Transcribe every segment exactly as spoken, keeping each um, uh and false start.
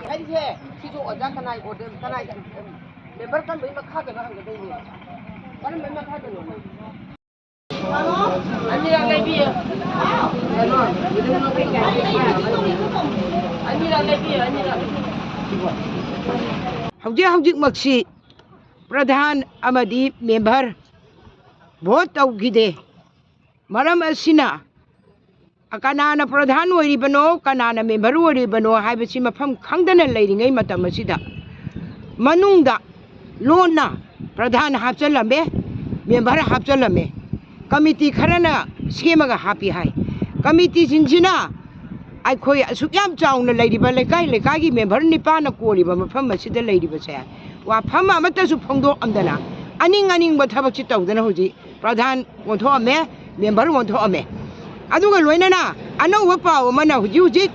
ꯍꯥꯏꯔꯤꯁꯦ ꯁꯤꯁꯨ ꯑꯣꯖꯥ ꯀꯅꯥꯏ ꯑꯣꯔꯗꯔ, ꯀꯅꯥꯏ ꯃꯦꯝꯕꯔ ꯀꯔꯝꯕꯩ ꯃꯈꯥꯗꯅꯣ ꯍꯪꯒꯗꯣꯏꯅꯦ? ꯀꯔꯝꯕꯩ ꯃꯈꯥꯗꯅꯣ? ꯑꯅꯤꯔꯛ ꯂꯩꯕꯤꯌꯨ꯫ ꯑꯅꯤꯔꯛ ꯂꯩꯕꯤꯌꯨ, ꯑꯅꯤꯔꯛ꯫ ꯍꯧꯖꯤꯛ ꯍꯧꯖꯤꯛꯃꯛꯁꯤ ꯄ꯭ꯔꯙꯥꯟ ꯑꯃꯗꯤ ꯃꯦꯝꯕꯔ ꯚꯣꯠ ꯇꯧꯈꯤꯗꯦ꯫ ꯃꯔꯝ ꯑꯁꯤꯅ ꯀꯅꯥꯅ ꯄ꯭ꯔꯙꯥꯟ ꯑꯣꯏꯔꯤꯕꯅꯣ, ꯀꯅꯥꯅ ꯃꯦꯝꯕꯔ ꯑꯣꯏꯔꯤꯕꯅꯣ ꯍꯥꯏꯕꯁꯤ ꯃꯐꯝ ꯈꯪꯗꯅ ꯂꯩꯔꯤꯉꯩ ꯃꯇꯝ ꯑꯁꯤꯗ ꯃꯅꯨꯡꯗ ꯂꯣꯟꯅ ꯄ꯭ꯔꯙꯥꯟ ꯍꯥꯞꯆꯜꯂꯝꯃꯦ, ꯃꯦꯝꯕꯔ ꯍꯥꯞꯆꯜꯂꯝꯃꯦ꯫ ꯀꯃꯤꯇꯤ ꯈꯔꯅ ꯁꯦꯝꯃꯒ ꯍꯥꯞꯄꯤ ꯍꯥꯏ꯫ ꯀꯃꯤꯇꯤꯁꯤꯡꯁꯤꯅ ꯑꯩꯈꯣꯏ ꯑꯁꯨꯛ ꯌꯥꯝ ꯆꯥꯎꯅ ꯂꯩꯔꯤꯕ ꯂꯩꯀꯥꯏ ꯂꯩꯀꯥꯏꯒꯤ ꯃꯦꯝꯕꯔ ꯅꯤꯄꯥꯟꯅ ꯀꯣꯜꯂꯤꯕ ꯃꯐꯝ ꯑꯁꯤꯗ ꯂꯩꯔꯤꯕꯁꯦ ꯋꯥꯐꯝ ꯑꯃꯠꯇꯁꯨ ꯐꯣꯡꯗꯣꯛꯑꯝꯗꯅ ꯑꯅꯤꯡ ꯑꯅꯤꯡꯕ ꯊꯕꯛꯁꯤ ꯇꯧꯗꯅ ꯍꯧꯖꯤꯛ ꯄ꯭ꯔꯙꯥꯟ ꯑꯣꯟꯊꯣꯛꯑꯝꯃꯦ, ꯃꯦꯝꯕꯔ ꯑꯣꯟꯊꯣꯛꯑꯝꯃꯦ꯫ ꯑꯗꯨꯒ ꯂꯣꯏꯅꯅ ꯑꯅꯧꯕ ꯄꯥꯎ ꯑꯃꯅ ꯍꯧꯖꯤꯛ ꯍꯧꯖꯤꯛ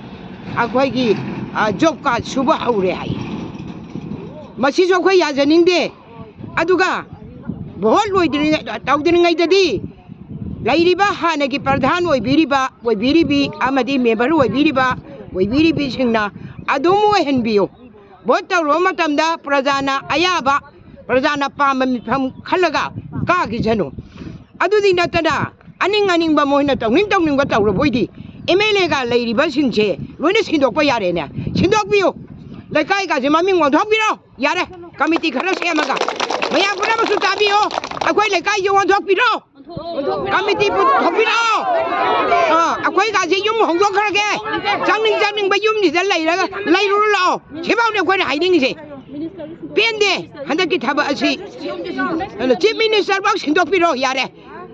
ꯑꯩꯈꯣꯏꯒꯤ, ꯑ, ꯖꯣꯕ ꯀꯥꯔꯗ ꯁꯨꯕ ꯍꯧꯔꯦ ꯍꯥꯏ꯫ ꯃꯁꯤꯁꯨ ꯑꯩꯈꯣꯏ ꯌꯥꯖꯅꯤꯡꯗꯦ꯫ ꯑꯗꯨꯒ ꯚꯣꯠ ꯂꯣꯏꯗ꯭ꯔꯤꯉꯩ-, ꯇꯧꯗ꯭ꯔꯤꯉꯩꯗꯗꯤ ꯂꯩꯔꯤꯕ ꯍꯥꯟꯅꯒꯤ ꯄ꯭ꯔꯙꯥꯟ ꯑꯣꯏꯕꯤꯔꯤꯕ, ꯑꯣꯏꯕꯤꯔꯤꯕꯤ ꯑꯃꯗꯤ ꯃꯦꯝꯕꯔ ꯑꯣꯏꯕꯤꯔꯤꯕ, ꯑꯣꯏꯕꯤꯔꯤꯕꯤꯁꯤꯡꯅ ꯑꯗꯨꯝ ꯑꯣꯏꯍꯟꯕꯤꯌꯨ꯫ ꯚꯣꯠ ꯇꯧꯔꯨꯕ ꯃꯇꯝꯗ ꯄ꯭ꯔꯖꯥꯅ ꯑꯌꯥꯕ, ꯄ꯭ꯔꯖꯥꯅ ꯄꯥꯝꯕ ꯃꯤꯐꯝ ꯈꯜꯂꯒ ꯀꯥꯈꯤꯁꯅꯨ꯫ ꯑꯗꯨꯗꯤ ꯅꯠꯇꯅ ꯑꯅꯤꯡ ꯑꯅꯤꯡꯕ ꯃꯣꯏꯅ ꯇꯧꯅꯤꯡ ꯇꯧꯅꯤꯡꯕ ꯇꯧꯔꯕꯣꯏꯗꯤ ꯑꯦꯝ ꯑꯦꯜ ꯑꯦꯒ ꯂꯩꯔꯤꯕꯁꯤꯡꯁꯦ ꯂꯣꯏꯅ ꯁꯤꯟꯗꯣꯛꯄ ꯌꯥꯔꯦꯅꯦ꯫ ꯁꯤꯟꯗꯣꯛꯄꯤꯌꯨ꯫ ꯂꯩꯀꯥꯏꯒꯁꯦ ꯃꯃꯤꯡ ꯑꯣꯟꯊꯣꯛꯄꯤꯔꯣ꯫ ꯌꯥꯔꯦ, ꯀꯃꯤꯇꯤ ꯈꯔ ꯁꯦꯝꯃꯒ꯫ ꯃꯌꯥꯝ ꯄꯨꯝꯅꯃꯛꯁꯨ ꯇꯥꯕꯤꯌꯣ꯫ ꯑꯩꯈꯣꯏ ꯂꯩꯀꯥꯏꯁꯦ ꯑꯣꯟꯊꯣꯛꯄꯤꯔꯣ꯫ ꯀꯃꯤꯇꯤ ꯄꯨꯊꯣꯛꯄꯤꯔꯛꯑꯣ꯫ ꯑꯥ, ꯑꯩꯈꯣꯏꯒꯥꯁꯦ ꯌꯨꯝ ꯍꯣꯡꯗꯣꯛꯈ꯭ꯔꯒꯦ꯫ ꯆꯪꯅꯤꯡ ꯆꯪꯅꯤꯡꯕ ꯌꯨꯝꯁꯤꯗ ꯂꯩꯔꯒ ꯂꯩꯔꯨꯔꯣ ꯂꯥꯛꯑꯣ꯫ ꯁꯤꯐꯥꯎꯅꯦ ꯑꯩꯈꯣꯏꯅ ꯍꯥꯏꯅꯤꯡꯉꯤꯁꯦ꯫ ꯄꯦꯟꯗꯦ ꯍꯟꯗꯛꯀꯤ ꯊꯕꯛ ꯑꯁꯤ꯫ ꯑꯗꯣ ꯆꯤꯐ ꯃꯤꯅꯤꯁꯇꯔ ꯐꯥꯎ ꯁꯤꯟꯗꯣꯛꯄꯤꯔꯣ ꯌꯥꯔꯦ꯫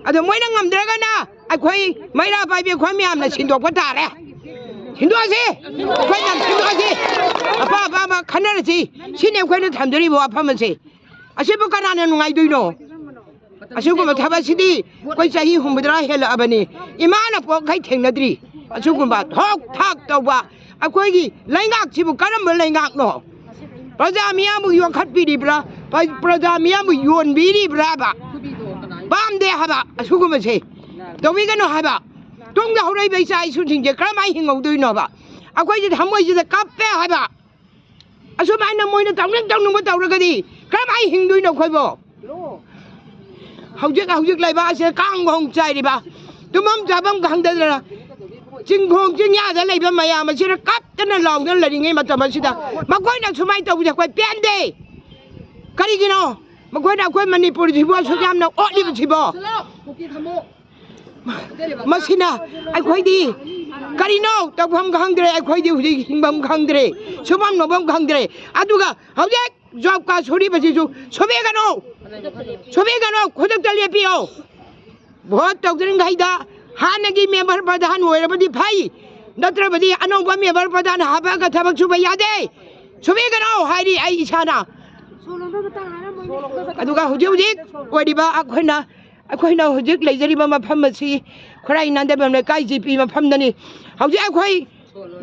ꯑꯗꯣ ꯃꯣꯏꯅ ꯉꯝꯗ꯭ꯔꯒꯅ ꯑꯩꯈꯣꯏ ꯃꯩꯔꯥ ꯄꯥꯏꯕꯤ ꯑꯩꯈꯣꯏ ꯃꯌꯥꯝꯅ ꯁꯤꯟꯗꯣꯛꯄ ꯇꯥꯔꯦ꯫ ꯁꯤꯟꯗꯣꯛꯑꯁꯤ꯫ ꯑꯩꯈꯣꯏ ꯃꯌꯥꯝ ꯁꯤꯟꯗꯣꯛꯑꯁꯤ꯫ ꯑꯄꯥꯝ ꯑꯄꯥꯝꯕ ꯈꯟꯅꯔꯁꯤ꯫ ꯁꯤꯅꯤ ꯑꯩꯈꯣꯏꯅ ꯊꯝꯖꯔꯤꯕ ꯋꯥꯐꯝ ꯑꯁꯤ꯫ ꯑꯁꯤꯕꯨ ꯀꯅꯥꯅ ꯅꯨꯡꯉꯥꯏꯗꯣꯏꯅꯣ? ꯑꯁꯤꯒꯨꯝꯕ ꯊꯕꯛꯁꯤꯗꯤ ꯑꯩꯈꯣꯏ ꯆꯍꯤ ꯍꯨꯝꯐꯨꯇꯔꯥ ꯍꯦꯜꯂꯛꯑꯕꯅꯤ꯫ ꯏꯃꯥꯅ ꯄꯣꯛꯈꯩ ꯊꯦꯡꯅꯗ꯭ꯔꯤ꯫ ꯑꯁꯤꯒꯨꯝꯕ ꯊꯣꯛ ꯊꯥꯛ ꯇꯧꯕ ꯑꯩꯈꯣꯏꯒꯤ ꯂꯩꯉꯥꯛꯁꯤꯕꯨ ꯀꯔꯝꯕ ꯂꯩꯉꯥꯛꯅꯣ? ꯄ꯭ꯔꯖꯥ ꯃꯤꯌꯥꯝꯕꯨ ꯌꯣꯛꯈꯠꯄꯤꯔꯤꯕ꯭ꯔꯥ? ꯄ꯭ꯔ- ꯄ꯭ꯔꯖꯥ ꯃꯤꯌꯥꯝꯕꯨ ꯌꯣꯟꯕꯤꯔꯤꯕ꯭ꯔꯥꯕ? ꯄꯥꯝꯗꯦ ꯍꯥꯏꯕ ꯑꯁꯤꯒꯨꯝꯕꯁꯦ꯫ ꯇꯧꯕꯤꯒꯅꯨ ꯍꯥꯏꯕ꯫ ꯇꯨꯡꯗ ꯍꯧꯔꯛꯏꯕ ꯏꯆꯥ ꯏꯁꯨꯁꯤꯡꯁꯦ ꯀꯔꯝꯍꯥꯏꯅ ꯍꯤꯡꯍꯧꯗꯣꯏꯅꯣꯕ? ꯑꯩꯈꯣꯏꯁꯦ ꯊꯃꯣꯏꯁꯤꯗ ꯀꯞꯄꯦ ꯍꯥꯏꯕ꯫ ꯑꯁꯨꯃꯥꯏꯅ ꯃꯣꯏꯅ ꯇꯧꯅꯤꯡ ꯇꯧꯅꯤꯡꯕ ꯇꯧꯔꯒꯗꯤ ꯀꯔꯝꯍꯥꯏꯅ ꯍꯤꯡꯗꯣꯏꯅꯣ ꯑꯩꯈꯣꯏꯕꯣ? ꯍꯧꯖꯤꯛ ꯍꯧꯖꯤꯛ ꯂꯩꯕꯥꯛ ꯑꯁꯤꯗ ꯀꯥꯡ ꯈꯣꯡ ꯆꯥꯏꯔꯤꯕ, ꯇꯨꯝꯐꯝ ꯆꯥꯐꯝ ꯈꯪꯗꯗꯅ ꯆꯤꯡꯈꯣꯡ ꯆꯤꯡꯌꯥꯗ ꯂꯩꯕ ꯃꯌꯥꯝ ꯑꯁꯤꯅ ꯀꯞꯇꯅ ꯂꯥꯎꯗꯅ ꯂꯩꯔꯤꯉꯩ ꯃꯇꯝ ꯑꯁꯤꯗ ꯃꯈꯣꯏꯅ ꯁꯨꯃꯥꯏꯅ ꯇꯧꯕꯁꯦ ꯑꯩꯈꯣꯏ ꯄꯦꯟꯗꯦ꯫ ꯀꯔꯤꯒꯤꯅꯣ ꯃꯈꯣꯏꯅ ꯑꯩꯈꯣꯏ ꯃꯅꯤꯄꯨꯔꯁꯤꯕꯨ ꯑꯁꯨꯛ ꯌꯥꯝꯅ ꯑꯣꯠꯂꯤꯕꯁꯤꯕꯣ? ꯃꯁꯤꯅ ꯑꯩꯈꯣꯏꯗꯤ ꯀꯔꯤꯅꯣ ꯇꯧꯐꯝ ꯈꯪꯗ꯭ꯔꯦ, ꯑꯩꯈꯣꯏꯗꯤ ꯍꯧꯖꯤꯛ ꯍꯤꯡꯐꯝ ꯈꯪꯗ꯭ꯔꯦ, ꯁꯨꯐꯝ ꯅꯣꯝꯐꯝ ꯈꯪꯗ꯭ꯔꯦ꯫ ꯑꯗꯨꯒ ꯍꯧꯖꯤꯛ ꯖꯣꯕ ꯀꯥꯔꯗ ꯁꯨꯔꯤꯕꯁꯤꯁꯨ ꯁꯨꯕꯤꯒꯅꯨ, ꯁꯨꯕꯤꯒꯅꯨ, ꯈꯨꯗꯛꯇ ꯂꯦꯞꯄꯤꯌꯣ꯫ ꯚꯣꯠ ꯇꯧꯗ꯭ꯔꯤꯉꯩꯗ ꯍꯥꯟꯅꯒꯤ ꯃꯦꯝꯕꯔ ꯄ꯭ꯔꯙꯥꯟ ꯑꯣꯏꯔꯕꯗꯤ ꯐꯩ, ꯅꯠꯇ꯭ꯔꯕꯗꯤ ꯑꯅꯧꯕ ꯃꯦꯝꯕꯔ ꯄ꯭ꯔꯙꯥꯟ ꯍꯥꯞꯄꯒ ꯊꯕꯛ ꯁꯨꯕ ꯌꯥꯗꯦ꯫ ꯁꯨꯕꯤꯒꯅꯨ ꯍꯥꯏꯔꯤ ꯑꯩ ꯏꯁꯥꯅ꯫ ꯑꯗꯨꯒ ꯍꯧꯖꯤꯛ ꯍꯧꯖꯤꯛ ꯑꯣꯏꯔꯤꯕ ꯑꯩꯈꯣꯏꯅ ꯑꯩꯈꯣꯏꯅ ꯍꯧꯖꯤꯛ ꯂꯩꯖꯔꯤꯕ ꯃꯐꯝ ꯑꯁꯤ ꯈꯨꯔꯥꯏ ꯅꯥꯟꯗꯕꯝ ꯂꯩꯀꯥꯏ ꯖꯤ ꯄꯤ ꯃꯐꯝꯗꯅꯤ꯫ ꯍꯧꯖꯤꯛ ꯑꯩꯈꯣꯏ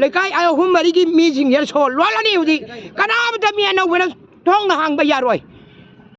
ꯂꯩꯀꯥꯏ ꯑꯍꯨꯝ ꯃꯔꯤꯒꯤ ꯃꯤꯁꯤꯡꯁꯦ ꯁꯣ ꯂꯣꯜꯂꯅꯤ꯫ ꯍꯧꯖꯤꯛ ꯀꯅꯥꯃꯇ ꯃꯤ ꯑꯅꯧꯕꯅ ꯊꯣꯡꯅ ꯍꯥꯡꯕ ꯌꯥꯔꯣꯏ꯫